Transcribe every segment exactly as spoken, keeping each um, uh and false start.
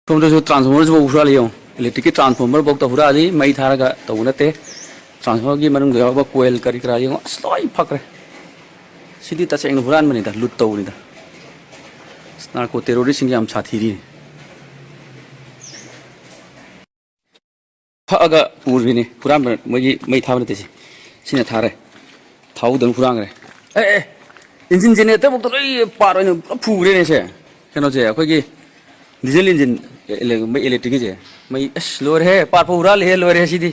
ꯁꯣꯝꯗꯁꯨ ꯇ꯭ꯔꯥꯟꯁꯐꯣꯔꯃꯔꯁꯤꯐꯥꯎ ꯍꯨꯔꯥꯜꯂꯤ ꯌꯦꯡꯉꯣ꯫ ꯏꯂꯦꯛꯇ꯭ꯔꯤꯛꯀꯤ ꯇ꯭ꯔꯥꯟꯁꯐꯣꯔꯃꯔꯐꯥꯎꯗ ꯍꯨꯔꯥꯜꯂꯤ, ꯃꯩ ꯊꯥꯔꯒ ꯇꯧꯕ ꯅꯠꯇꯦ꯫ ꯇ꯭ꯔꯥꯟꯁꯐꯣꯔꯃꯔꯒꯤ ꯃꯅꯨꯡꯗ ꯌꯥꯎꯕ ꯀꯣꯏꯜ ꯀꯔꯤ ꯀꯔꯥ ꯌꯦꯡꯉꯣ, ꯑꯁ, ꯂꯣꯏ ꯐꯛꯈ꯭ꯔꯦ꯫ ꯁꯤꯗꯤ ꯇꯁꯦꯡꯅ ꯍꯨꯔꯥꯟꯕꯅꯤꯗ, ꯂꯨꯠ ꯇꯧꯕꯅꯤꯗ꯫ ꯑꯁ, ꯅꯥꯔꯀꯣ ꯇꯦꯔꯣꯔꯤꯁꯁꯤꯡꯁꯦ ꯌꯥꯝ ꯁꯥꯊꯤꯔꯤꯅꯦ꯫ ꯐꯛꯑꯒ ꯄꯨꯔꯤꯅꯦ ꯍꯨꯔꯥꯟꯕ, ꯃꯣꯏꯒꯤ ꯃꯩ ꯊꯥꯕ ꯅꯠꯇꯦ ꯁꯤ꯫ ꯁꯤꯅ ꯊꯥꯔꯦ꯫ ꯊꯥꯍꯧꯗꯅ ꯍꯨꯔꯥꯟꯈ꯭ꯔꯦ꯫ ꯑꯦ, ꯑꯦ, ꯏꯟꯖꯤꯟ ꯖꯦꯅꯦꯔꯦꯇꯔꯐꯥꯎꯗ ꯂꯣꯏ ꯄꯥꯔꯠ ꯑꯣꯏꯅ ꯄꯨꯂꯞ ꯄꯨꯈ꯭ꯔꯦꯅꯦ ꯁꯦ꯫ ꯀꯩꯅꯣꯁꯦ, ꯑꯩꯈꯣꯏꯒꯤ ꯗꯤꯖꯜ ꯏꯟꯖꯤꯟ, ꯑꯦꯂꯦ-, ꯃꯩ ꯏꯂꯦꯛꯇ꯭ꯔꯤꯛꯀꯤꯁꯦ꯫ ꯃꯩ, ꯑꯁ, ꯂꯣꯏꯔꯦꯍꯦ, ꯄꯥꯔꯠ ꯐꯥꯎ ꯍꯨꯔꯥꯜꯂꯦꯍꯦ, ꯂꯣꯏꯔꯦ ꯁꯤꯗꯤ꯫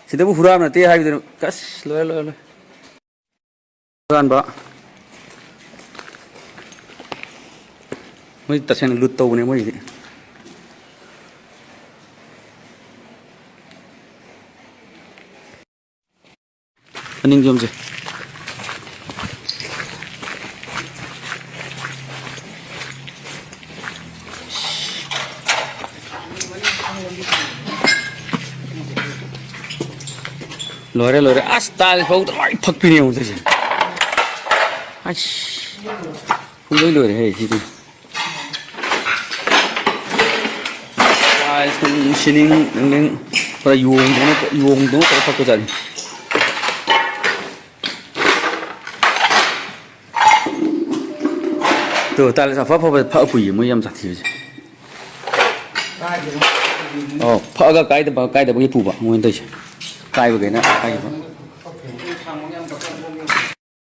ꯁꯤꯗꯕꯨ ꯍꯨꯔꯥꯟꯕ ꯅꯠꯇꯦ ꯍꯥꯏꯕꯗꯨꯅ, ꯑꯁ, ꯂꯣꯏꯔꯦ, ꯂꯣꯏꯔꯦ, ꯂꯣꯏꯔꯦ꯫ ꯍꯨꯔꯥꯟꯕ꯫ ꯃꯣꯏ ꯇꯁꯦꯡꯅ ꯂꯨꯠ ꯇꯧꯕꯅꯦ ꯃꯣꯏꯒꯤꯗꯤ꯫ ꯃꯅꯤꯡ ꯌꯣꯝꯁꯦ꯫ ꯂꯣꯏꯔꯦ, ꯂꯣꯏꯔꯦ꯫ ꯑꯁ, ꯇꯥꯏꯜ ꯐꯥꯎꯗ ꯂꯣꯏ ꯐꯛꯄꯤꯅꯦ ꯌꯦꯡꯉꯨ ꯇꯧꯏꯁꯦ꯫ ꯑꯁ, ꯄꯨꯡꯂꯣꯏ ꯂꯣꯏꯔꯦꯍꯦ ꯁꯤꯗꯤ꯫ ꯇꯥꯏꯜꯁ ꯅꯨꯡ, ꯁꯤꯂꯤꯡ ꯅꯨꯡꯂꯤꯡ ꯄꯨꯔꯥ ꯌꯣꯡꯗꯧꯅ, ꯌꯣꯡꯗꯧꯅ ꯇꯧꯔ ꯐꯛꯄꯖꯥꯠꯅꯤ꯫ ꯇꯣ, ꯇꯥꯏꯜꯁ ꯑꯐ ꯑꯐꯕ ꯐꯛꯑ ꯄꯨꯏꯌꯦ ꯃꯣꯏ ꯌꯥꯝ ꯁꯥꯊꯤꯕꯁꯦ꯫ ꯑꯣ, ꯐꯛꯑꯒ ꯀꯥꯏꯗꯕ, ꯀꯥꯏꯗꯕꯒꯤ ꯄꯨꯕ ꯃꯣꯏꯅ ꯇꯧꯔꯤꯁꯦ꯫ ꯀꯥꯏꯕꯈꯩꯅ ꯀꯥꯏꯈꯤꯕ꯫